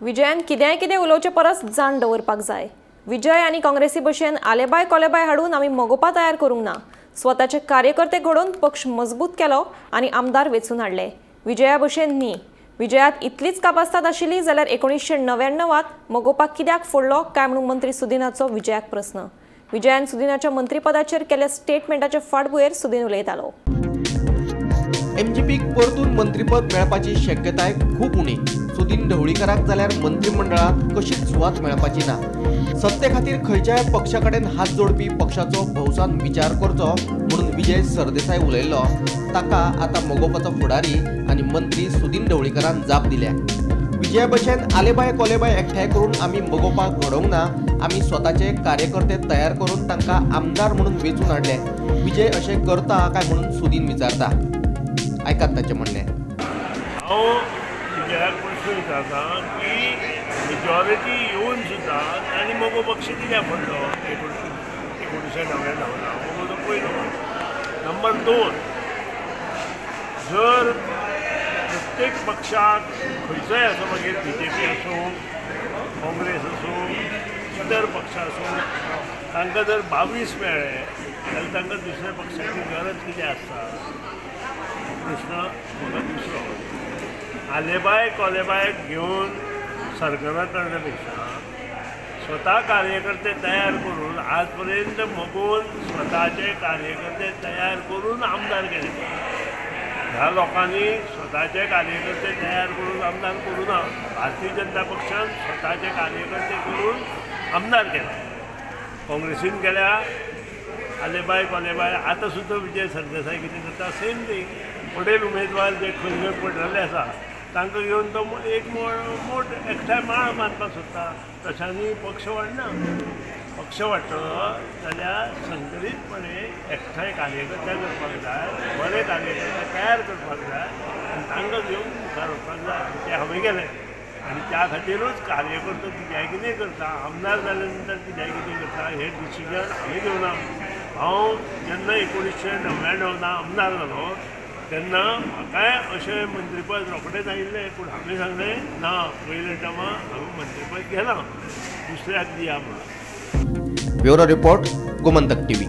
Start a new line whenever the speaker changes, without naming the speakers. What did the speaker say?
विजयान कितेंय कितें उलोवचे परस जाण दवरपाक जाय। विजय आनी काँग्रेसी भशेन आलेबाय कोलेबाय हाडून आमी मगोपा तयार करूंक ना। स्वताचे कार्यकर्ते घडोवन पक्ष मजबूत केलो आनी आमदार वेंचून हाडले। विजया भशेन न्ही। विजयात इतलीच कापास्ताद आशिल्ली जाल्यार 1999 मगोपा कित्याक फोडलो काय म्हणून मंत्री सुदिनाचो विजयाक प्रस्न। विजयान सुदिनाच्या मंत्रीपदाचेर केल्ल्या स्टेटमेंटाचे फाटभुंयेर सुदीन उलयतालो।
एमजीपीक परतून मंत्रीपद मेळपाची शक्यताय खूब उणी। सुदीन ढवळीकराक जाल्यार मंत्रिमंडळांत कशीच सुवात मेळपाची ना। सत्ते खातीर खंयच्याय पक्षा कडेन हात जोडपी पक्षाचो भौसान विचार करचो म्हणून विजय सरदेसाय उलयल्लो, ताका आतां मगोपाचो फुडारी आनी मंत्री सुदीन ढवळीकरान जाप दिल्या। विजया भशेन आलेबाय कोलेबाय एकठांय करून आमी मगोपाक घडोवंक ना, आमी स्वताचे कार्यकर्ते तयार करून तांकां आमदार म्हणून वेंचून हाडले। विजय अशें करता काय म्हणून सुदीन विचारता। आयकात ताचें म्हणणें।
हांव विजयाक प्रश्न विचारता की मेजॉरिटी येवन सुद्दां तांणी मगो पक्ष कित्याक फोडलो 1999 मगोचो पयलो। नंबर 2, जर प्रत्येक पक्षाक खंयचोय आसूं, मागीर बीजेपी आसूं, काँग्रेस आसूं, इतर पक्ष आसूं, तांकां जर 22 मेळ्ळे जाल्यार तांकां दुसऱ्या पक्षाची गरज कितें आसता? प्रश्न म्हाका दुसरो। आलेबाय कोलेबाय घेवन सरकारां करण्या पेक्षा स्वता कार्यकर्ते तयार करून आज पर्यंत मगोन स्वताचे कार्यकर्ते तयार करून आमदार केले। ह्या लोकांनी स्वताचे कार्यकर्ते तयार करून आमदार करूं ना, भारतीय जनता पक्षान स्वताचे कार्यकर्ते करून आमदार केले। काँग्रेसीन केल्या आलेबाय कोलेबाय, आतां सुद्दां विजय सरदेसाय कितें करता सेम थींग। पडेल उमेदवार जे खंय खंय पडलेले आसा तांकां घेवन तो एक मोठ एकठांय माळ बांदपाक सोदता। तशांनी पक्ष वाडना। पक्ष वाडटलो जाल्यार संकलीतपणे एकठांय कार्यकर्ते करपाक जाय, बरे कार्यकर्ते तयार करपाक जाय आनी तांकां घेवन मुखार वचपाक जाय। तें हांवें केलें आनी त्या खातीरूच कार्यकर्तो कित्याक कितें करता, आमदार जाल्या नंतर कित्याक कितें करता हें डिसिजन हांवें घेवना। हांव जेन्ना 1999 आमदार जालो तेन्ना म्हाकाय अशें मंत्रीपद रोखडेंच आयिल्लें, पूण हांवें सांगलें ना, पयल्या टर्मा हांवें मंत्रीपद घेना, दुसऱ्याक दिया म्हणून।
Bureau report, Gomantak TV.